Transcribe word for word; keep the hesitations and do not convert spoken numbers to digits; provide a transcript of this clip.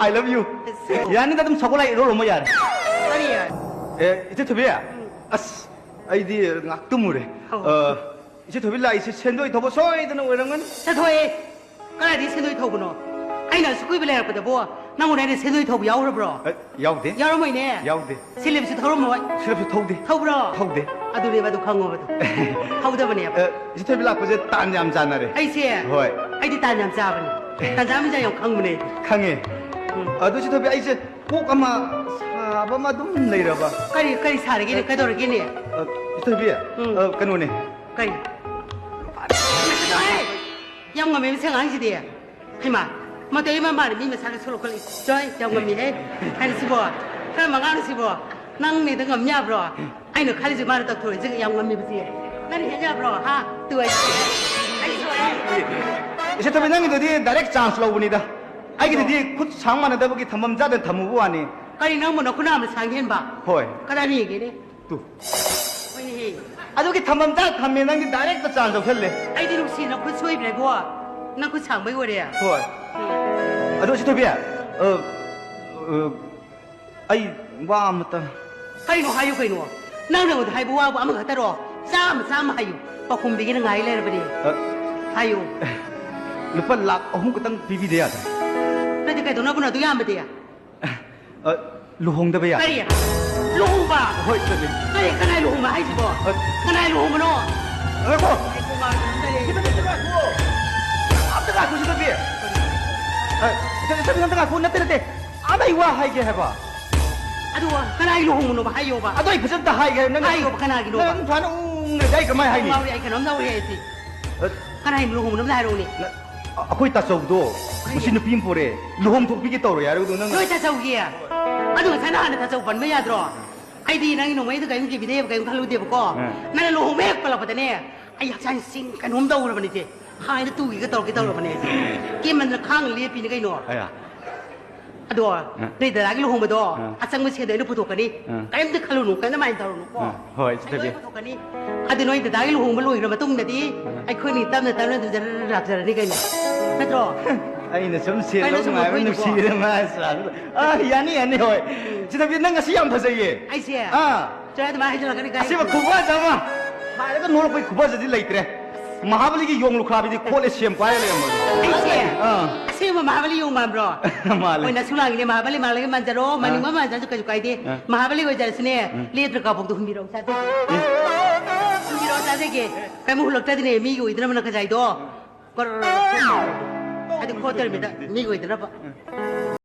I love you. ꯌꯥꯅꯤꯗ, ꯑꯗꯨꯝ ꯁꯒꯣꯜ ꯂꯥꯏ ꯏꯔꯣꯜꯂꯝꯃꯣ ꯌꯥꯔꯦ꯫ ꯀꯔꯤ? ꯑꯦ, ꯏꯆꯦ ꯊꯣꯏꯕꯤ, ꯑꯁ, ꯑꯩꯗꯤ ꯉꯥꯛ ꯇꯨꯝꯃꯨꯔꯦ꯫ ꯑꯧ꯫ ꯑ, ꯏꯆꯦ ꯊꯣꯏꯕꯤ ꯂꯥꯛꯏꯁꯦ ꯁꯦꯟꯗꯣꯏ ꯊꯧꯕ ꯁꯣꯏꯗꯅ ꯑꯣꯏꯔꯝꯒꯅꯤ꯫ ꯆꯠꯊꯣꯛꯑꯦ꯫ ꯀꯗꯥꯏꯗꯒꯤ ꯁꯦꯟꯗꯣꯏ ꯊꯧꯕꯅꯣ? ꯑꯩꯅ ꯑꯁꯨꯛ ꯀꯨꯏꯕ ꯂꯩꯔꯛꯄꯗꯕꯨ ꯅꯪꯉꯣꯟꯗ ꯑꯩꯅ ꯁꯦꯟꯗꯣꯏ ꯊꯧꯕ ꯌꯥꯎꯈ꯭ꯔꯕ꯭ꯔꯣ? ꯑ, ꯌꯥꯎꯗꯦ꯫ ꯌꯥꯎꯔꯝꯃꯣꯏꯅꯦ꯫ ꯌꯥꯎꯗꯦ꯫ ꯁꯤꯂꯤꯞꯁꯨ ꯊꯧꯔꯝꯃꯣꯏ꯫ ꯁꯤꯂꯤꯞꯁꯨ ꯊꯧꯗꯦ꯫ ꯊꯧꯕ꯭ꯔꯣ? ꯊꯧꯗꯦ꯫ ꯑꯗꯨꯅꯦꯕ ꯑꯗꯨ ꯈꯪꯉꯣꯕ ꯑꯗꯨ꯫ ꯊꯧꯗꯕꯅꯦꯕ꯫ ꯑ, ꯏꯆꯦ ꯊꯣꯏꯕꯤ ꯂꯥꯛꯄꯁꯦ ꯇꯥꯟ ꯌꯥꯝ ꯆꯥꯟꯅꯔꯦ꯫ ꯑꯩꯁꯦ? ꯍꯣꯏ꯫ ꯑꯩꯗꯤ ꯇꯥꯟ ꯌꯥꯝ ꯆꯥꯕꯅꯦ꯫ ꯇꯥꯟꯖꯥ ꯃꯤꯖꯥ ꯌꯥꯝ ꯈꯪꯕꯅꯦ ꯑꯩꯗꯤ꯫ ꯈꯪꯉꯦ꯫ ꯎꯝ꯫ ꯑꯗꯨ ꯏꯆꯦ ꯊꯣꯏꯕꯤ, ꯑꯩꯁꯦ ꯀꯣꯛ ꯑꯃ ꯁꯥꯕ ꯑꯃ ꯑꯗꯨꯝ ꯂꯩꯔꯕ꯫ ꯀꯔꯤ, ꯀꯔꯤ ꯁꯥꯔꯒꯦꯅꯦ? ꯑ, ꯀꯩꯗꯧꯔꯒꯦꯅꯦ? ꯑ, ꯏꯆꯦ ꯊꯣꯏꯕꯤ, ꯎꯝ꯫ ꯑ, ꯀꯩꯅꯣꯅꯦ꯫ ꯀꯔꯤ? ꯌꯥꯝ ꯉꯝꯃꯦ ꯃꯁꯤ ꯑꯉꯥꯡꯁꯤꯗꯤ꯫ ꯍꯩꯃꯥ, ꯃꯇꯩ ꯑꯃ ꯃꯥꯅ ꯃꯤ ꯃꯁꯥꯒ ꯁꯣꯛꯂꯛꯀꯅꯤ꯫ ꯆꯣꯏ, ꯌꯥꯝ ꯉꯝꯃꯤꯍꯦ꯫ ꯀꯩꯅꯣ ꯁꯤꯕꯣ? ꯀꯔꯝꯕ ꯑꯉꯥꯡꯅꯣ ꯁꯤꯕꯣ? ꯅꯪꯅꯦꯗ ꯉꯝ ꯌꯥꯕ꯭ꯔꯣ? ꯑꯩꯅ ꯈꯜꯂꯤꯁꯦ ꯃꯥꯅ ꯇꯧꯊꯣꯔꯛꯏꯁꯦ ꯌꯥꯝ ꯉꯝꯃꯤꯕꯁꯦ꯫ ꯅꯪꯅ ꯍꯦꯟ ꯌꯥꯕ꯭ꯔꯣ? ꯍꯥ? ꯇꯨ ꯑꯩ, ꯑꯩ ꯁꯣꯔꯦ꯫ ꯏꯆꯦ ꯊꯣꯏꯕꯤ, ꯅꯪꯒꯤꯗꯨꯗꯤ direct chance ꯂꯧꯕꯅꯤꯗ꯫ ꯑꯩꯒꯤꯗꯨꯗꯤ ꯈꯨꯠ ꯁꯥꯡ ꯃꯥꯟꯅꯗꯕꯒꯤ ꯊꯝꯐꯝ ꯆꯥꯗꯅ ꯊꯝꯃꯨꯕ ꯋꯥꯅꯤ꯫ ꯀꯔꯤ, ꯅꯪꯕꯨ ꯅꯈꯨꯠ ꯅꯥꯝꯃ ꯁꯥꯡ ꯍꯦꯟꯕ? ꯍꯣꯏ꯫ ꯀꯗꯥꯏꯅ ꯌꯦꯡꯒꯦꯅꯦ? ꯇꯨ꯫ ꯍꯣꯏꯅꯦꯍꯦ꯫ ꯑꯗꯨꯒꯤ ꯊꯝꯐꯝ ꯆꯥ ꯊꯝꯃꯦ, ꯅꯪꯗꯤ direct ꯇ chance ꯂꯧꯁꯜꯂꯦ꯫ ꯑꯩꯗꯤ ꯅꯨꯡꯁꯤꯅ ꯈꯨꯠ ꯁꯣꯏꯕ꯭ꯔꯦꯕꯣ꯫ ꯅꯪ ꯈꯨꯠ ꯁꯥꯡꯕꯩ ꯑꯣꯏꯔꯦ꯫ ꯍꯣꯏ꯫ ꯎꯝ꯫ ꯑꯗꯣ ꯁꯤ ꯊꯣꯏꯕꯤ, ꯑ, ꯑ, ꯑꯩ ꯋꯥ ꯑꯃꯇ꯫ ꯀꯩꯅꯣ ꯍꯥꯏꯌꯨ ꯀꯩꯅꯣ? ꯅꯪ ꯅꯉꯣꯟꯗ ꯍꯥꯏꯕ ꯋꯥꯕꯨ ꯑꯃꯈꯛꯇꯔꯣ? ꯆꯥꯝꯃ, ꯆꯥꯝꯃ ꯍꯥꯏꯌꯨ꯫ ꯄꯥꯎꯈꯨꯝꯕꯤꯒꯤꯅ ꯉꯥꯏ ꯂꯩꯔꯕꯅꯦ꯫ ꯑ, ꯍꯥꯏꯌꯨ꯫ ꯂꯨꯄꯥ ꯂꯥꯛ ꯑꯍꯨꯝ ꯈꯛꯇꯪ ꯄꯤꯕꯤꯗ ꯌꯥꯗ꯭ꯔꯦ? ꯅꯠꯇꯦ, ꯀꯩꯗꯧꯅꯕꯅꯣ ꯑꯗꯨ ꯌꯥꯝꯕꯗꯤ? ꯑ, ꯂꯨꯍꯣꯡꯗꯕ ꯌꯥꯗꯦ꯫ ꯀꯔꯤ? ꯂꯨꯍꯣꯡꯕ? ꯍꯣꯏ, ꯆꯠꯂꯤ꯫ ꯀꯔꯤ? ꯀꯅꯥꯏ ꯂꯨꯍꯣꯡꯕ ꯍꯥꯏꯁꯤꯕꯣ? ꯑ, ꯀꯅꯥꯏ ꯂꯨꯍꯣꯡꯕꯅꯣ? ꯉꯥꯏꯈꯣ꯫ ꯑꯩ ꯀꯣꯛ ꯉꯥꯎꯔꯦ꯫ ꯁꯤꯗ, ꯁꯤꯗ ꯉꯥꯏꯈꯣ꯫ ꯑꯝꯇ ꯉꯥꯏꯈꯣ, ꯁꯤꯗꯗꯤ꯫ ꯑ, ꯁꯤꯗ, ꯁꯤꯗ ꯑꯝꯇ ꯉꯥꯏꯈꯣ꯫ ꯅꯠꯇꯦ, ꯅꯠꯇꯦ꯫ ꯑꯃ ꯑꯩ ꯋꯥ ꯍꯥꯏꯒꯦ ꯍꯥꯏꯕ꯫ ꯑꯗꯨ ꯀꯅꯥꯏ ꯂꯨꯍꯣꯡꯕꯅꯣꯕ ꯍꯥꯏꯌꯣꯕ? ꯑꯗꯣ ꯑꯩ ꯐꯖꯅ ꯍꯥꯏꯒꯦ ꯍꯥꯏꯕ꯫ ꯅꯪ, ꯍꯥꯏꯌꯣꯕ, ꯀꯅꯥꯒꯤꯅꯣꯕ? ꯅꯪ ꯁꯨꯃꯥꯏꯅ ꯎꯪ ꯂꯩꯔꯗꯤ ꯑꯩ ꯀꯃꯥꯏ ꯍꯥꯏꯅꯤ? ꯉꯥꯎꯔꯦ, ꯑꯩ ꯀꯩꯅꯣꯝ ꯇꯧꯔꯦ ꯑꯩꯗꯤ꯫ ꯑ, ꯀꯅꯥꯏ ꯂꯨꯍꯣꯡꯕꯅꯣ ꯑꯝꯇ ꯍꯥꯏꯔꯛꯎꯅꯦ꯫ ꯅ-, ꯑ-, ꯑꯩꯈꯣꯏ ꯇꯥꯆꯧꯗꯣ ꯀꯔꯤ? ꯉꯁꯤ ꯅꯨꯄꯤ ꯑꯃ ꯄꯣꯔꯛꯑꯦ, ꯂꯨꯍꯣꯡꯊꯣꯛꯄꯤꯒꯦ ꯇꯧꯔꯛꯑꯦ ꯍꯥꯏꯕꯗꯣ ꯅꯪ꯫ ꯅꯣꯏ ꯇꯥꯆꯧꯒꯤ? ꯑꯗꯨ ꯉꯁꯥꯏ ꯅꯍꯥꯟꯅ ꯇꯥꯆꯧ ꯄꯟꯕ ꯌꯥꯗ꯭ꯔꯣ? ꯑꯩꯗꯤ ꯅꯪꯒꯤ ꯅꯣꯡꯃꯩꯗꯨ ꯀꯔꯤꯝ ꯀꯤꯕꯤꯗꯦꯕ, ꯀꯔꯤꯝ ꯈꯜꯂꯨꯗꯦꯕꯀꯣ꯫ ꯑ꯫ ꯅꯪꯅ ꯂꯨꯍꯣꯡꯕ ꯍꯦꯛ ꯄꯜꯂꯛꯄꯗꯅꯦ, ꯑꯩ ꯍꯛꯆꯥꯡꯁꯤꯡ ꯀꯩꯅꯣꯝ ꯇꯧꯔꯕꯅꯤ ꯏꯆꯦ꯫ ꯍꯥꯏꯅ ꯇꯨꯒꯤꯒ ꯇꯧꯔꯛꯀꯦ ꯇꯧꯔꯕꯅꯦ ꯑꯩꯁꯦ꯫ ꯀꯦꯃꯟꯗꯅ ꯈꯥꯡ ꯂꯦꯞꯄꯤꯅꯤ ꯀꯩꯅꯣ꯫ ꯑꯌꯥ꯫ ꯑꯗꯣ, ꯑ꯫ ꯅꯣꯏ ꯗꯗꯥꯒꯤ ꯂꯨꯍꯣꯡꯕꯗꯣ, ꯑ꯫ ꯑꯆꯪꯕ ꯁꯦꯟꯗꯣ ꯑꯩꯅ ꯄꯨꯊꯣꯛꯀꯅꯤ꯫ ꯑ꯫ ꯀꯔꯤꯝꯇ ꯈꯜꯂꯨꯅꯨ, ꯀꯔꯤꯝꯇ mind ꯇꯧꯔꯨꯅꯨꯀꯣ꯫ ꯑ, ꯍꯣꯏ, ꯏꯆꯦ ꯑꯩ ꯂꯣꯏ ꯊꯣꯏꯕꯤ꯫ ꯄꯨꯊꯣꯛꯀꯅꯤ꯫ ꯑꯗꯨ ꯅꯣꯏ ꯗꯗꯥꯒꯤ ꯂꯨꯍꯣꯡꯕ ꯂꯣꯏꯈ꯭ꯔ ꯃꯇꯨꯡꯗꯗꯤ, ꯑ꯫ ꯑꯩꯈꯣꯏꯅꯤ ꯇꯞꯅ ꯇꯞꯅ ꯑꯗꯨꯝ ꯖꯔ ꯂꯥꯛꯆꯔꯅꯤ ꯀꯩꯅꯣ꯫ ꯅꯠꯇ꯭ꯔꯣ? ꯑꯩꯅ ꯁꯨꯝ ꯁꯦꯠꯂ ꯀꯩꯅꯣ ꯁꯨꯝ ꯅꯨꯡꯉꯥꯏꯕ ꯂꯧꯊꯣꯛꯏꯗꯨꯕꯣ? ꯅꯨꯡꯁꯤꯔꯦ ꯃꯥ ꯆꯥꯕꯗ꯫ ꯑ, ꯌꯥꯅꯤ, ꯌꯥꯅꯤ, ꯍꯣꯏ꯫ ꯆꯤꯇꯕꯤ, ꯅꯪ ꯉꯁꯤ ꯌꯥꯝ ꯐꯖꯩꯌꯦ꯫ ꯑꯩꯁꯦ? ꯑꯥ꯫ ꯆꯣꯏ ꯑꯗꯨꯃꯥꯏꯅ ꯍꯥꯏꯖꯤꯜꯂꯛꯀꯅꯤ ꯀꯥꯏ? ꯑꯁꯤꯕ ꯈꯨꯐꯖ ꯑꯃ꯫ ꯍꯥꯏꯔꯒ ꯅꯣꯛꯂꯛꯄꯩ ꯈꯨꯐꯖꯗꯤ ꯂꯩꯇ꯭ꯔꯦ꯫ ꯃꯍꯥꯕꯂꯤꯒꯤ ꯌꯣꯡ ꯂꯨꯈ꯭ꯔꯥꯕꯤꯗꯤ ꯈꯣꯠꯂꯦ ꯁꯦꯝ ꯄꯥꯏꯔ ꯂꯩꯔꯝꯕꯅꯤ꯫ ꯑꯩꯁꯦ? ꯑꯥ꯫ ꯑꯁꯦꯡꯕ ꯃꯍꯥꯕꯂꯤ ꯌꯣꯡ ꯃꯥꯟꯕ꯭ꯔꯣ? ꯃꯥꯜꯂꯦ꯫ ꯍꯣꯏ, ꯅꯁꯨ ꯂꯥꯡꯉꯤꯅꯦ, ꯃꯍꯥꯕꯂꯤ ꯃꯥꯜꯂꯒ ꯃꯥꯟꯖꯔꯣ, ꯃꯥꯟꯅꯤꯡꯕ ꯑꯥ꯫ ꯃꯥꯟꯖꯔꯁꯨ ꯀꯩꯁꯨ ꯀꯥꯏꯗꯦ꯫ ꯑꯥ꯫ ꯃꯍꯥꯕꯂꯤ ꯑꯣꯏꯖꯔꯁꯨꯅꯦ, ꯎꯝ꯫ ꯂꯦꯇ꯭ꯔ ꯀꯥꯕꯣꯛꯇꯣ ꯍꯨꯝꯕꯤꯔꯛꯑꯣ ꯆꯥꯖꯒꯦ꯫ ꯍꯨꯝꯕꯤꯔꯛꯑꯣ ꯆꯥꯖꯒꯦ꯫ ꯀꯩꯝ ꯍꯨꯜꯂꯛꯇ꯭ꯔꯗꯤꯅꯦ, ꯃꯤꯒꯤ ꯑꯣꯏꯗꯅꯕꯅ ꯈꯖꯥꯏꯗꯣ꯫ ꯀꯔ-, ꯍꯥꯏꯗꯤ ꯈꯣꯠꯇꯣꯔꯤꯃꯤꯗ, ꯃꯤꯒꯤ ꯑꯣꯏꯗꯅꯕ꯫